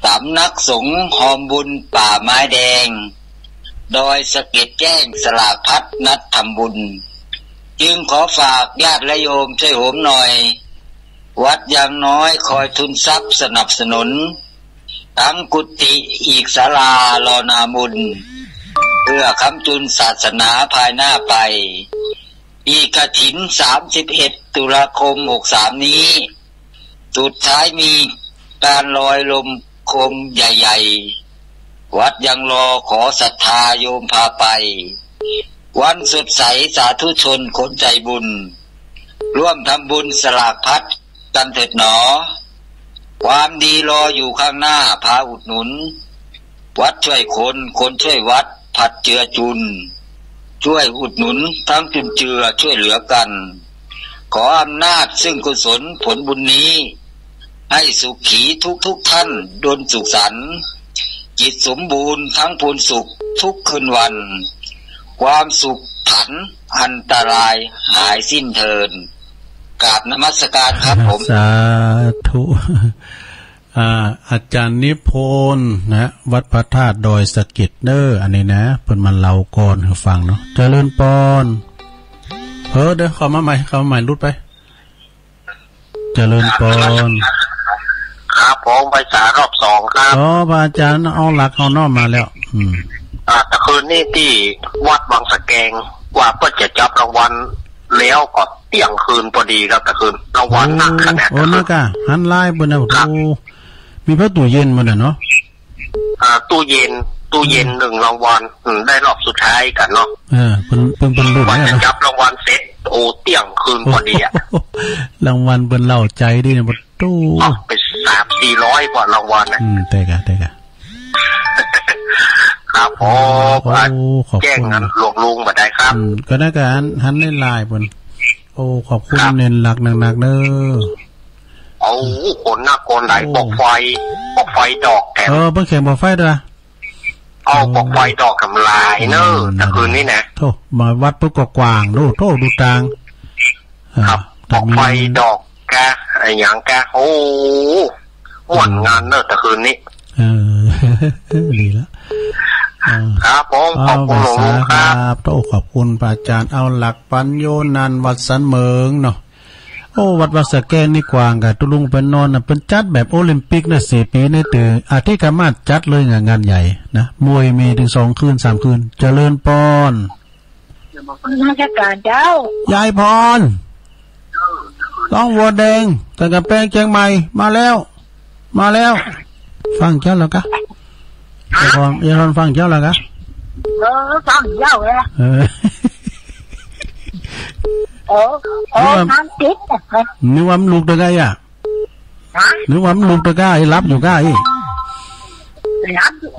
สำนักสงฆ์ฮอมบุญป่าไม้แดง ดอยสะเก็ดแจ้ง สลากพลัสนัดทำบุญ จึงขอฝากญาติและโยมช่วยโหมหน่อย วัดยางน้อยคอยทุนทรัพย์สนับสนุน ทั้งกุฏิอีกศาลารอนาบุญ เพื่อค้ำจุนศาสนาภายหน้าไป อีกกฐิน สามสิบเอ็ด ตุลาคม หกสาม นี้ สุดท้ายมีการลอยลมโคมใหญ่ๆ วัดยางรอขอศรัทธาโยมพาไป วันสดใสสาธุชนคนใจบุญ ร่วมทำบุญสลากพลัสกันเถิดหนอ ความดีรออยู่ข้างหน้าพาอุดหนุน วัดช่วยคน คนช่วยวัดผลัดเจือจุน ช่วยอุดหนุนทั้งจุนเจือช่วยเหลือกัน ขออำนาจซึ่งกุศลผลบุญนี้ ให้สุขีทุกทุกท่านดลสุขสันต์ จิตสมบูรณ์ทั้งพูนสุขทุกคืนวัน ความสุขผันอันตรายหายสิ้นเทอญ กราบนมัสการครับผม สาธุ อ่า อาจ๋ารย์นิพนธ์นะ วัดพระธาตุดอยสะเก็ดเน่อ อันนี้นะ เปิ้นมาเล่าก่อนหื้อฟังเนาะ เจริญปอน เออ เดี๋ยวเข้ามาใหม่ เข้ามาใหม่ หลุดไป เจริญปอน ครับผม ไปสารอบสองครับ อ๋อ พระอาจ๋ารย์เอาหลักเอาน้อมมาแล้ว อืม อ่า ตะคืนนี้ตี้วัดวังสะแกง ว่าเปิ้นจะจับรางวัล แล้วก็เตี้ยงคืนปอดีครับ ตะคืน รางวัลนักขนาด โอ้ นักอะ หันไลน์เปิ้นนะ ครับ โอ้ มีพอตู้เย็นหมดอะเนาะ อ่า ตู้เย็น ตู้เย็น อืม หนึ่งรางวัล อืม ได้รอบสุดท้ายกั๋นเนาะ เออ เปิ้น เปิ้น เปิ้นลุ้น ว่าจะจับรางวัลเสร็จ โอ้ เตี้ยงคืนปอดีอะ รางวัลเปิ้นเล้าใจ๋ดีนะ ปะโต้ อ๋อ ไปสามสี่ร้อยกว่ารางวัลนะ อืม เต๊อะ เต๊อะ ครับผม โอ้ ขอบคุณ แจ้งอันหลวงลุงบ่ได้ครับ อืม ก็ได้กะหัน หันในไลน์เปิ้น โอ้ ขอบคุณ ครับ เน้นหลักหนักๆ เน่อ เอา คนนักคนหลาย โอ้ ปอกไฟ ปอกไฟดอกแถม เออ เปิ้นแขงปอกไฟด้วย เอา โอ้ ปอกไฟดอกแถมหลายเน่อ อืม ตะคืนนี้นะ โธ่ มาวัดปุ๊บก็กว้าง ดู โธ่ ดูตาง อ่า ครับ แต่มี ปอกไฟดอกกะ อะหยังกะ โอ้ ม่วนงานเน่อ ตะคืนนี้ เออ ดีละ อ่า ครับผม ขอบคุณหลวงลุงครับ โธ่ ขอบคุณพระอาจ๋ารย์ เอาหลักปั๋นโยนันวัดสันเหมิงเนาะ โอ้ วัดวังสะแกงนี่กว้างกะ ตุ๊ลุงไปนอนน่ะ เปิ้นจัดแบบโอลิมปิกนะ สี่ปี๋นี่ เตื้ออาทิตย์กะมาจัดเลยนะ งานใหญ่นะ มวยมีเถิงสองคืน สามคืน เจริญปอน นมัสก๋ารเจ้า ยายพร ร้องวัวแดง ตะกั๋วแปงเจียงใหม่ มาแล้ว มาแล้ว ฟังเจ้าแล้วกะ ยายพร ยายพรฟังเจ้าแล้วกะ เออ ฟังเจ้าแล้ว เออ เออ เออ นึกว่า น้ำติดอะ นึกว่ามันลุกตะก้าอะ ฮะ นึกว่ามันลุกตะก้า ไอ้หลับอยู่ก้าอี้ หลับอยู่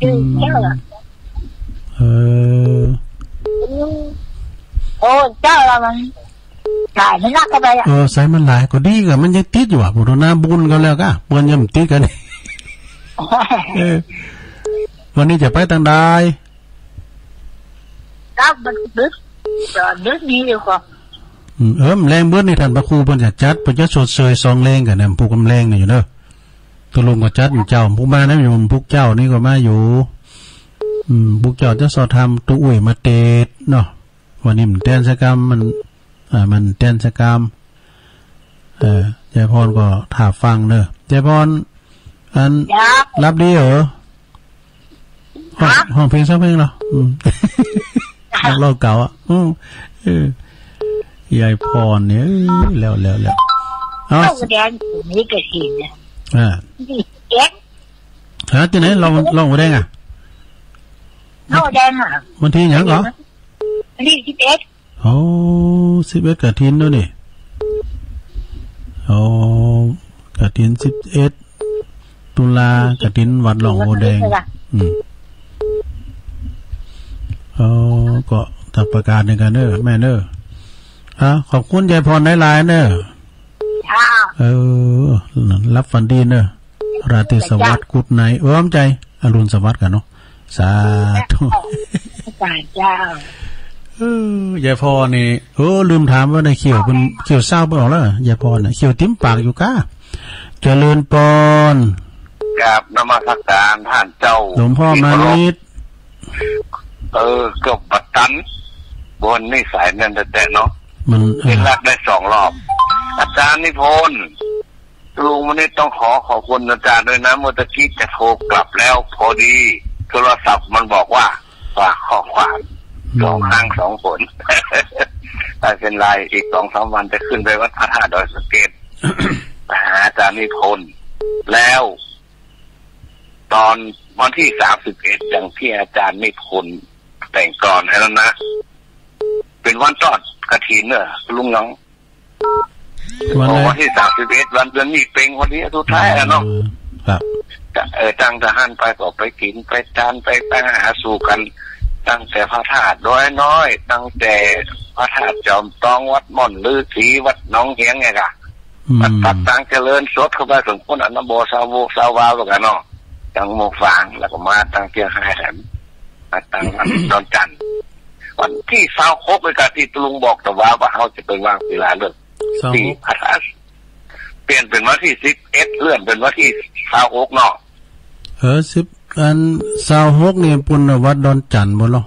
อืม เจ้าอะ เออ โอ้ เจ้าละมัน สายมันหนักเกินไปอะ เออ สายมันหลาย ก็ดีกะ มันยังติดอยู่อะ พุทธนาบุญก็แล้วกะ เปิ้นยังติดกั๋น เออ วันนี้จะไปตางใด ครับ มันดึก ตอนดึกนี้ดีกว่า อืม เออ แลงเบิดนี่ ต้านพระครูเปิ้นจะจัด เปิ้นจะชดเชยสองแลงกั๋นนะ พุกกำแลงนี่อยู่เน่อ ตุ๊ลุงก็จัดเจ้า พุกมานะ อยู่พุกเจ้านี่ก็มาอยู่ อืม พุกเจ้าจะสอดธรรม ตุ๊อุ้ยมาเตศน์เนาะ วันนี้มันแตนสะกำ มัน อ่า มันแตนสะกำ เออ ยายพรก็ถ่าฟังเน่อ ยายพร อัน ครับ หลับดีเหรอ ฮ้อง ฮะ ฮ้องเพลงสักเพลงเนาะ อืม นักร้องเก่าอะ อืม เออ ยายพรเนี่ย เออ แล้ว แล้ว แล้ว เอา ร้องวัวแดง นี่กะสินนะ อ่า ยี่สิบเอ็ด ฮะ ตี้ไหน ร้อง ร้องวัวแดงอะ ร้องวัวแดงอะ วันตี้หยังก่อ วันตี้สิบเอ็ด โอ้ สิบเอ็ดกฐินด้วยนี่ โอ้ กฐินสิบเอ็ดตุลา กฐินวัดหนองบัวแดง อืม โอ้ ก็ตักประกาศในกันเน่อ แม่เน่อ อ่ะ ขอบคุณยายพรหลายๆ เน่อ จ้า เออ หลับฝันดีเน่อ ราตรีสวัสดิ์ จ้า กุ๊ดไนท์ เออ ขอบใจ๋ อรุณสวัสดิ์กั๋นเนาะ สาธุ สาธุ เจ้า เออ ยายพรนี่ เออ ลืมถามว่าในเขียวเปิ้น เขียวเศร้าเปิ้นออกแล้ว ยายพรน่ะ เขียวติ่มปากอยู่ก้า เจริญปอน กราบนมัสการต้านเจ้า หลวงพ่อมานิด เออ ก็บ่ตัน บนนี่สายนั่นแต๊ๆ เนาะ มัน เออ เห็นรักได้สองรอบ อาจ๋ารย์นิพนธ์ ลุงวันนี้ต้องขอขอบคุณอาจ๋ารย์ด้วยนะ เมื่อตะกี้จะโทรกลับแล้ว พอดีโทรศัพท์มันบอกว่าฝากข้อความ อืม สองครั้งสองหน ไม่เป็นไร อีกสองสามวันจะขึ้นไปวัดพระธาตุดอยสะเก็ด ไปหาอาจ๋ารย์นิพนธ์ แล้วตอนวันตี้สามสิบเอ็ด อย่างตี้อาจ๋ารย์นิพนธ์แต่งกลอนให้นั้นนะ เป๋นวันทอดกฐินเน่อ ลุงหนอง วันไหน โอ้ วันตี้สามสิบเอ็ด วันเดือนยี่เป็ง วันตี้สุดท้ายแล้วเนาะ เออ ครับ เออ ตั้งแต่หั้นไปก็ไปกิ๋นไปตานไปไปหาสู่กั๋น ตั้งแต่พระธาตุดอยน้อย ตั้งแต่พระธาตุจอมตอง วัดม่อนฤๅษี วัดหนองเหียงไงกะ อืม วัดป่าตางเจริญสดเข้าไปเถิงปู๊นอะ น้ำบ่อสาวโวกสาววาว่ากั๋นเนาะ ตังหมวกฟาง แล้วก็มาตังเจียงฮายแถม มาตังวัดดอนจั่น วันตี้ซาวหก เวลาตี้ตุ๊ลุงบอกตะวาว่าเฮาจะไปวางศิลาฤกษ์ ซาวหก ตี้พระธาตุ เปลี่ยนเป๋นวันตี้สิบเอ็ด เลื่อนเป๋นวันตี้ซาวหกเนาะ เออ สิบ อัน ซาวหกนี่ปุ้นวัดดอนจั่นบ่ลอ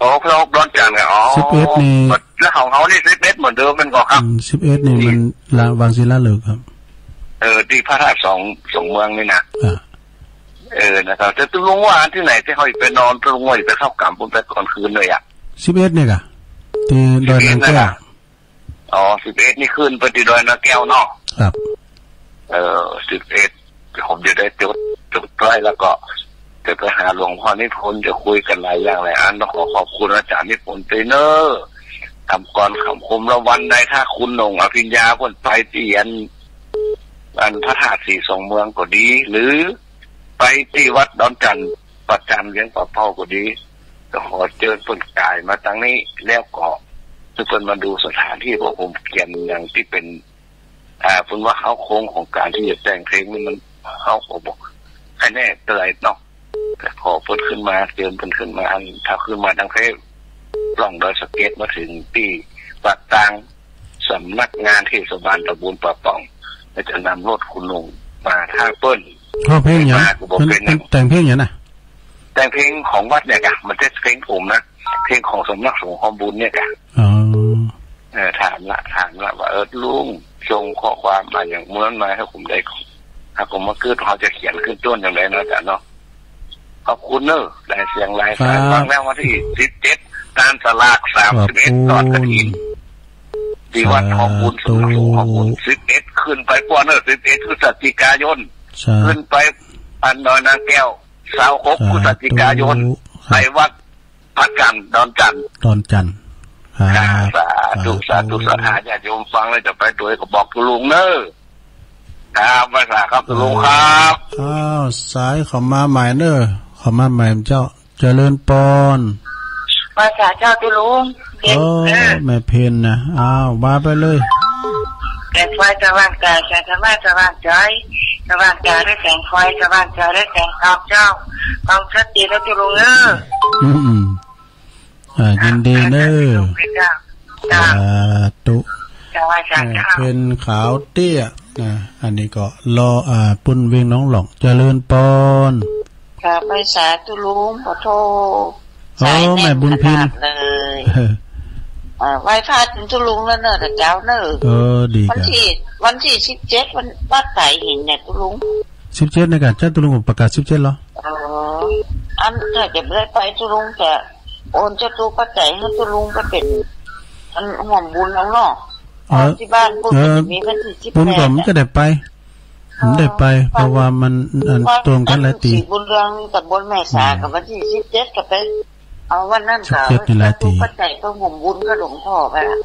อ๋อ ซาวหกดอนจั่นก่ะ อ๋อ สิบเอ็ดนี่ แล้วของเฮานี่สิบเอ็ดเหมือนเดิมแม่นก่อครับ อืม สิบเอ็ดนี่ ตี้ มันละ วังศิลาฤกษ์ครับ เออ ตี้พระธาตุสอง สองเมืองนี่นะ อ่า เออ นะครับ แต่ตุ๊ลุงว่าตี้ไหนตี้เฮาจะไปนอน ตุ๊ลุงว่าจะไปเข้ากรรมปุ้นไปก่อนคืนเลยอะ สิบเอ็ดนี่ก่ะ ตี้ดอยนางแก้ว สิบเอ็ดนี่ก่ะ อ๋อ สิบเอ็ดนี่ขึ้นไปตี้ดอยนางแก้วเนาะ ครับ เออ สิบเอ็ด ผมจะได้จด จดไว้ แล้วก็จะไปหาหลวงพ่อนิพนธ์ จะคุยกั๋นหลายอย่างหลายอัน ต้องขอขอบคุณอาจ๋ารย์นิพนธ์ด้วยเน่อ กำกรคำคมละวันใด ถ้าคุณหน่งอภิญญาเปิ้นไปตี้อัน อันพระธาตุสีสองเมืองก็ดี หรือไปตี้วัดดอนจั่น ประจำเวียงป่าเป้าก็ดี ก็ขอเจิญเปิ้นก๋ายมาตังนี้ แล้วก็ คือเปิ้นมาดูสถานตี้ เพราะผมเขียนอย่างตี้เป๋น อ่า เปิ้นว่าเฮาโครงของก๋านตี้จะแต่งเพลงนี่มัน เฮาก็บ่แน่เตื้อเนาะ แต่ขอเปิ้นขึ้นมา เจิญเปิ้นขึ้นมา อันถ้าขึ้นมาตังเทพฯ ล่องดอยสะเก็ดมาเถิงตี้ปากตาง สำนักงานเทศบาลตำบลป่าป่อง แล้วจะนำรถคุณหน่งมาถ้าเปิ้น ฮ้องเพลงหยัง มาก็บ่ เปิ้น เปิ้น เปิ้นแต่งเพลงหยังนะ แต่งเพลงของวัดเนี่ยก่ะ บ่ใจ้เพลงผมนะ เพลงของสำนักสงฆ์ฮอมบุญเนี่ยก่ะ อ๋อ เออ ถามละ ถามละว่า เออ ลุงส่งข้อความมาอย่างเมื่อนั้นมาหื้อผมได้ ถ้าผมมาเกิด เฮาจะเขียนขึ้นต้นอย่างใดเนาะอาจ๋ารย์เนาะ ขอบคุณเน่อ หลายเสียงหลายสาย ครับ ฟังแล้ววันตี้สิบเจ็ด ตามสลากสามสิบเอ็ด ขอบคุณ ทอดกฐิน ตี้วัดฮอมบุญ สาธุ สำนักสงฆ์ฮอมบุญ สิบเอ็ด ขึ้นไปป้อเน่อ สิบเอ็ด พฤศจิกายน สาธุ ขึ้นไปอันดอยนางแก้ว ซาวหก สาธุ พฤศจิกายน ครับ ไปวัดพระจั่น ดอนจั่น ดอนจั่น ครับ ครับ สาธุ สาธุ สาธุ สาธุ ญาติโยมฟังแล้วจะไปตวยก็บอกตุ๊ลุงเน่อ ครับ ไหว้สาครับตุ๊ลุงครับ อ้าว สายเข้ามาใหม่เน่อ เข้ามาใหม่เจ้า เจริญปอน ไหว้สาเจ้าตุ๊ลุง เออ เออ แม่เพ็ญนะ อ้าว ว่าไปเลย แสงไฟสว่างกาย แสงธรรมะสว่างใจ๋ สว่างกายด้วยแสงไฟ สว่างใจ๋ด้วยแสงธรรมเจ้า ฟังชัดเจนแล้วตุ๊ลุงเอ้อ อืม อ่า ยินดีเน่อ เจ้า สาธุ เจ้า ไหว้สาเจ้า แม่เพ็ญขาวเตี้ยนะ อันนี้ก็ลอ อ่า ปุ้นเวียงหนองหล่อง เจริญปอน ครับ ไหว้สาตุ๊ลุง ขอโทษ โอ้ สายแน่น แม่บุญพิน ขนาดเลย เออ อ่า ไหว้พระตุ๊ลุงแล้วเน่อ แต่เจ้าเน่อ เออ ดี วันตี้ วันตี้สิบเจ็ด วัน วัดไตรหินเนี่ยตุ๊ลุง สิบเจ็ด นี่ก่ะ เจ้าตุ๊ลุงประกาศสิบเจ็ดเหรอ อ๋อ อันถ้าจะได้ไปตุ๊ลุงจะโอนจตุปัจจัยหื้อตุ๊ลุงไปเป๋น อันฮอมบุญเอาเนาะ อ๋อ ตี้บ้านปุ้น เออ จะมีวันตี้สิบแปด ปุ้นก็มันจะได้ไป อ๋อ มันได้ไป เพราะว่ามัน อัน วัน ตรงกั๋นหลายตี้ ศรีบุญเรืองตำบลแม่สา อืม กับวันตี้สิบเจ็ดก็ไป เอาวันนั้นก่ะ สิบเจ็ดนี่หลายตี้ จตุปัจจัยไปฮอมบุญกับหลวงพ่อไปละ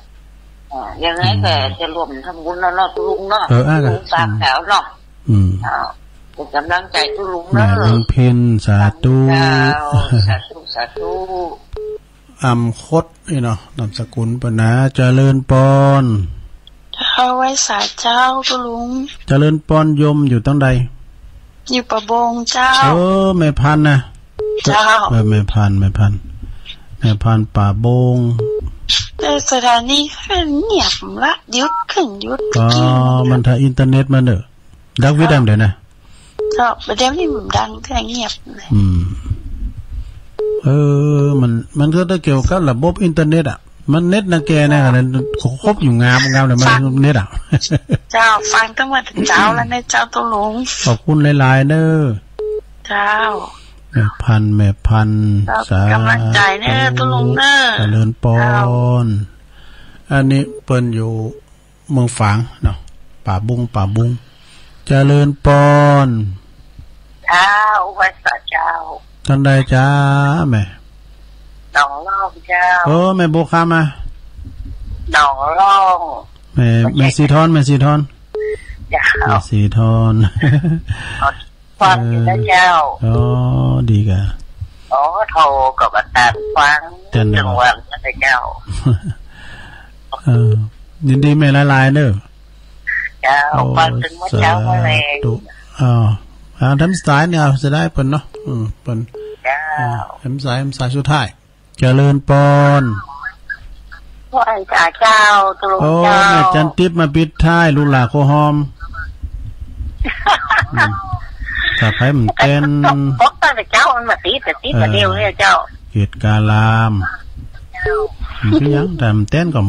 อ่า ยังไงก็ อืม จะร่วมทำบุญแล้วเนาะตุ๊ลุงเนาะ เออ อ่ะ ตุ๊ลุงตามแถวเนาะ อืม อ่า เป๋นก๋ำลังใจ๋ตุ๊ลุงเน่อ แม่บุญพิน สาธุ เจ้า สาธุ สาธุ อ่ำคดนี่เนาะ นามสกุลเปิ้นนะ เจริญปอน เจ้า ไหว้สาเจ้าตุ๊ลุง เจริญปอนโยมอยู่ตังใด อยู่ป่าบงเจ้า เออ แม่พันธุ์นะ เจ้า เออ แม่พันธุ์ แม่พันธุ์ แม่พันธุ์ป่าบง แต่สถานีก็เงียบละ หยุดขึ้นหยุด อ๋อ กิ๋น มันถ้าอินเทอร์เน็ตมันเน่อ ดักวิดแอมเดี๋ยวนะ เจ้า บ่าเดี๋ยวนี้มันดังแต่เงียบเลย อืม เออ มัน มันก็ได้เกี่ยวกับระบบอินเทอร์เน็ตอะ มันเน็ตนาแกนะ ครบอยู่งาม งามเลยมัน ฟัง เน็ตอะ เจ้า ฟังตั้งแต่เจ๊าแล้วเน่อเจ้าตุ๊ลุง ขอบคุณหลายๆ เน่อ เจ้า แม่พันธุ์ แม่พันธุ์ เจ้า สาธุ ก๋ำลังใจ๋เน่อตุ๊ลุงเน่อ เจริญปอน เจ้า อันนี้เปิ้นอยู่ เมืองฝางเนาะ ป่าบุง ป่าบุง เจริญปอน เจ้า ไหว้สาเจ้า ตังใดจ๊ะแม่ หนองล่องเจ้า เออ แม่บัวคำอะ หนองล่อง แม่ แม่สีทอน แม่สีทอน เจ้า แม่สีทอน ฟังอยู่นะเจ้า เออ อ๋อ ดีก่ะ อ๋อ โทรกับอาจ๋ารย์ฟัง จังหวัดนะเจ้า เออ ยินดีแม่หลายๆ เน่อ เจ้า โอ้ ฟังตึงเมื่อเจ๊าเมื่อแลง สาธุ อ้าว อ่า ต๋ามสายเนี่ย เอา จะได้เปิ้นเนาะ อืม เปิ้น เจ้า อ่า ต๋ามสาย ต๋ามสายสุดท้าย เจริญปอน ไหว้สาเจ้าตุ๊ลุง โอ้ เจ้า แม่จันติ๊บมาปิดท้าย ลูกหลานโคหอม อืม ถ้าใผบ่แตน ปกตั้งแต่เจ๊ามันมาติด แต่ติดมาเดียวเนี่ยเจ้า เกตกาลาม มันคือหยัง ถ้าบ่แตนก็